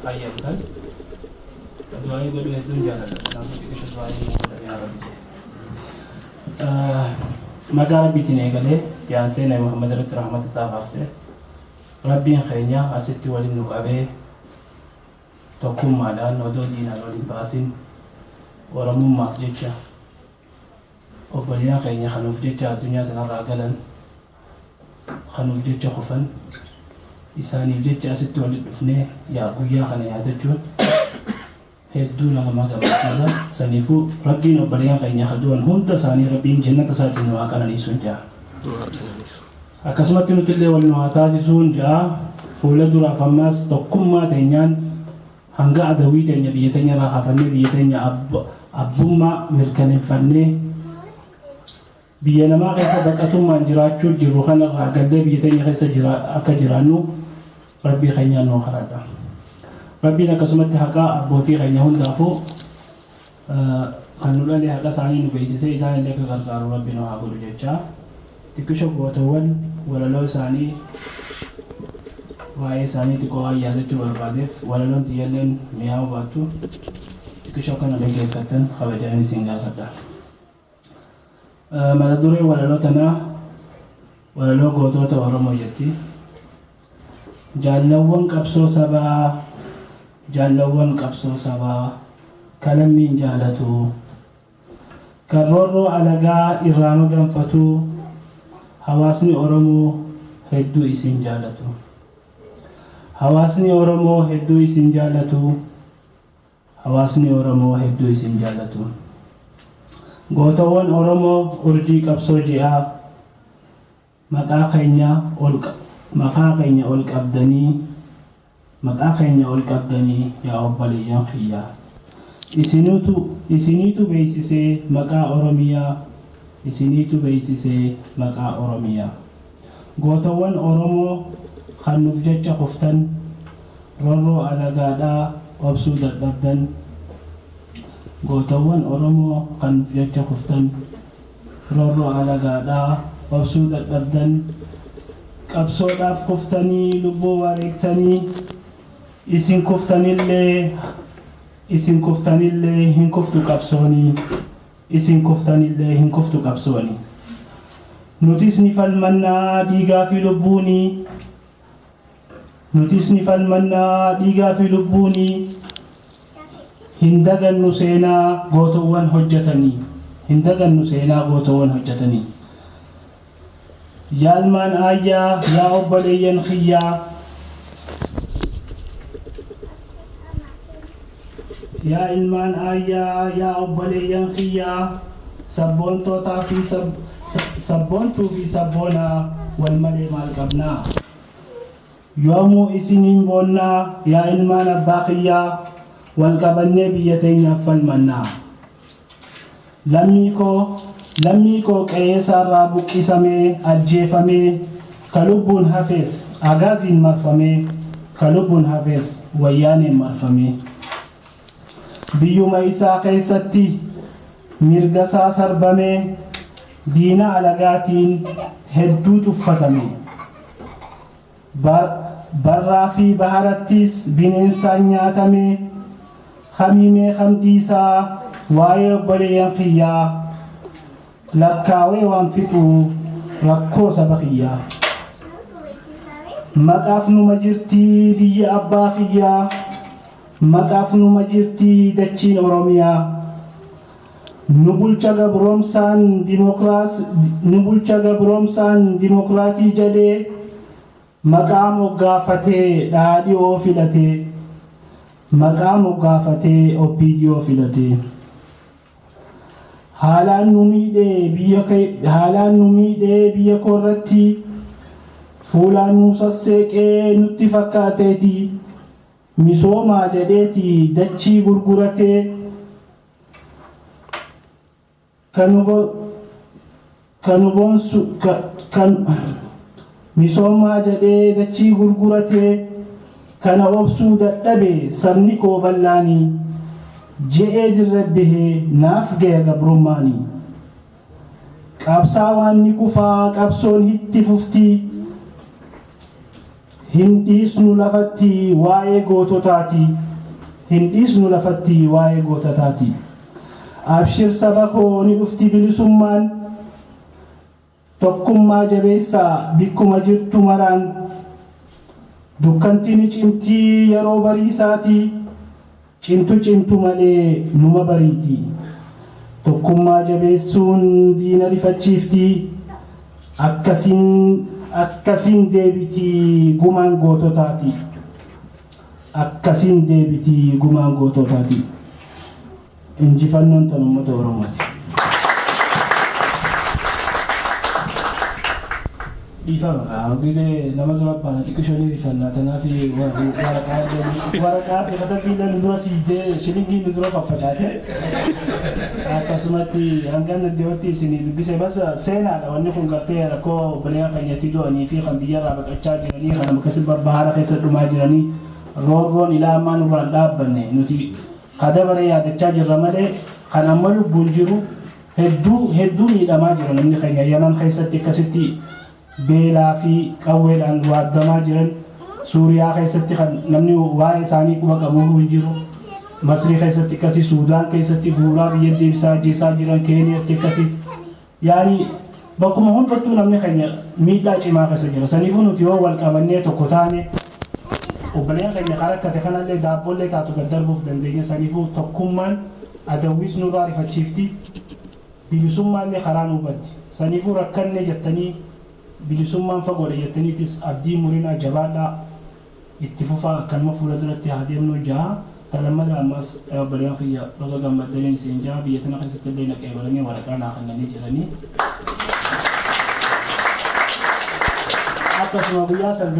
hayyamtan du'aa'ii godhuu hedduun jaaladha. Kanaafuu xiqqisho du'aa'ii nu godha yaa Rabbi. Maqaa Rabbiitiin eegalee itti aansee Nabi Muhammad irratti rahmata isaa faarsee Rabbiin keenya asitti waliin nu qabee tokkummaadhaan odoo diinaan wal hin baasin Oromummaaf jecha obboleeyyan keenya kan nuuf jecha addunyaa tanarraa galan kan nuuf jecha kufan isaaniif jecha asitti walitti dhufnee yaa guyyaa kana yaadachuun hedduu nama gammachiisa. Saniifuu Rabbiin obboleeyyan keenya ka du'an hunda isaanii Rabbiin jannata isaatiin nu haa qananiisuun ja'a. Akkasumatti nutillee wal nu haa taasisuun ja'a. Fuula duraaf ammaas tokkummaa teenyaan hanga adawwii teenya biyya teenya irraa kaafannee biyya teenya abbummaa mirkaneeffannee biyya namaa keessa baqatummaan jiraachuu jirru kanarraa gallee biyya teenya keessa jira akka jiraannu Rabbii keenyaan nuu kadhadha. Rabbiin akkasumatti haqa abbootii keenya hundaafuu kan nu dhale haqa isaanii nu beeksisee isaan illee akka gargaaru Rabbi nu haa godhu jechaa. Xiqqisho gootowwan walaloo isaanii waa'ee isaanii xiqqoo waan yaadachuu barbaadeef walaloon tiyyalleen mi'aawuu baattu xiqqisho akka na dhaggeeffattan kabajaan isin gaafadha. Mata dureen walaloo tanaa walaloo gootoota Oromoo jetti. Jaallawwan qabsoo sabaa jaallawwan qabsoo sabaa ka lammiin jaalatu kan roorroo alagaa irraa maganfatu hawaasni Oromoo hedduu isin jaalatu. Hawaasni Oromoo hedduu isin jaalatu. Hawaasni Oromoo hedduu isin jaalatu. Gootowwan Oromoo urjii qabsoo ji'aa maqaa keenya ol maqaa keenya ol qabdanii maqaa keenya ol qabdanii yaa obboleeyyan kiyya. Isinutu isiniitu beeksisee maqaa Oromiyaa isiniitu beeksisee maqaa Oromiyaa. Gootowwan Oromoo kan nuuf jecha kuftan Roorroo alagaadhaa obsuu dadhabdan Gootowwan Oromoo kan nuf jecha kuftan Roorroo alagaadhaa obsuu dadhabdan Qabsoodhaaf kuftanii lubbuu wareegtanii Isin kuftanillee Isin kuftanillee hin kuftu qabsoonii Isin kuftanillee hin kuftu qabsooni Nutis ni falmannaa dhiigaa fi lubbuunii Nutis ni falmanna dhiigaa fi lubbuuni Hin dagannu seenaa gootowwan hojjetanii Hin dagannu seenaa gootowwan hojjetanii Yaa ilmaan aayyaa yaa obboleeyyan kiyyaa Yaa ilmaan aayyaa yaa obboleeyyan kiyyaa Sabboontootaa fi sabboontuu fi sabboonaa wal malee maal qabnaa? Yoomuu isiniin boonnaa yaa ilmaan abbaa kiyyaa wal qabannee biyya teenyaaf falmannaa. Lammii koo lammii koo qe'eesaarraa buqqisamee ajjeefamee ka lubbuun hafees agaaziin marfamee ka lubbuun hafees wayyaaneen marfamee. Biyyuma isaa keessatti mirgasaa sarbamee diina alagaatiin hedduu tuffatame. Barraa fi baharattis bineensaan nyaatame. Kamimee kam dhiisaa waa'ee obboleeyyan kiyyaa lakkaawee waan fixuu rakkoo saba kiyyaa. Maqaaf numa jirtii biyya abbaa kiyyaa. Maqaaf numa jirti dachiin Oromiyaa. Nu bulcha gabroomsaan dimokiraas nu bulcha gabroomsaan dimokiraatii jedhee maqaa moggaafatee dhaadhiyoo filatee maqaa moggaafatee OPDO filatee. Haalaan nu miidhee biyya haalaan nu miidhee biyya koorratti fuulaan nu sasseeqee nutti fakkaateeti. Misoomaa jedheeti dachii gurguratee kan nu boonsu kan misoomaa jedhee dachii gurguratee kana obsuu dadhabe sabni koo bal'aanii je'ee dirre bahee naaf gaya gabrummaanii. Qabsaawaan ni kufaa qabsoon hitti fuftii. Hin dhiisnu lafatti waa'ee goototaati. Hin dhiisnu lafatti waa'ee goototaati. Abshir saba koo, ni dhufti bilisummaan. Tokkummaa jabeessaa bikkuma jirtu maraan. Dukkanti ni cimtii yeroo bariisaati. Cimtu cimtu malee numa bariiti. Tokkummaa jabeessuun diina rifachiifti. Akkasiin akkasiin deebitii gumaan goototaati. Akkasiin deebitii gumaan goototaati. Injifannoon tan uummata Oromooti. Dhiifama gidee nama dura baana xiqqishoo ni rifannaa, tanaaf waraqaa fi katabbii nu dura fiidee shilingii nu dura faffacaate. Akkasumatti hangan dhiyootti isinii dubbise bas seenaadha. Wanni kun gartee rakkoo obboleeyyan keenyatti du'anii fi kan biyyarraa baqachaa jiranii, kan akkasii bahara keessa dhumaa jiranii, roorroon ilaa ammaa nurraan dhaabbanne. Nuti kadabaree yaadachaa jirra malee kan amma lubbuun jiru hedduu hedduu miidhamaa jira. Namni keenya Yaman keessatti akkasitti beelaa fi qawweedhaan waaddamaa jiran, Suuriyaa keessatti kan namni waa'ee isaanii quba qabu hin jiru, Masrii keessatti akkasii, Suudaan keessatti guuraa biyya deebisaa ajjeesaa jiran, Keeniyaatti akkasii, yaani bakkuma hundattuu namni keenya miidhaa cimaa keessa jira. Saniifuu nuti yoo wal qabannee tokko taane, obboleeyyan keenya karaa rakkate kanallee daabbollee taatu gad darbuuf dandeenya. Saniifuu tokkummaan adawwiis nurraa rifachiifti, bilisummaallee karaa nuu banti. Saniifuu rakkanne jettanii, bilisummaan fagoodha jettaniitis abdii murinaa, jabaadhaa, itti fufaa, akkanuma fuula duratti haa deemnu ja'a. Talammada ammas obboleeyyan kiyya, baga gammaddaniin isin ja'a. Biyya tana keessatti illee naqee balanii waraqaa naa kennanii jiranii. Akkasuma guyyaa san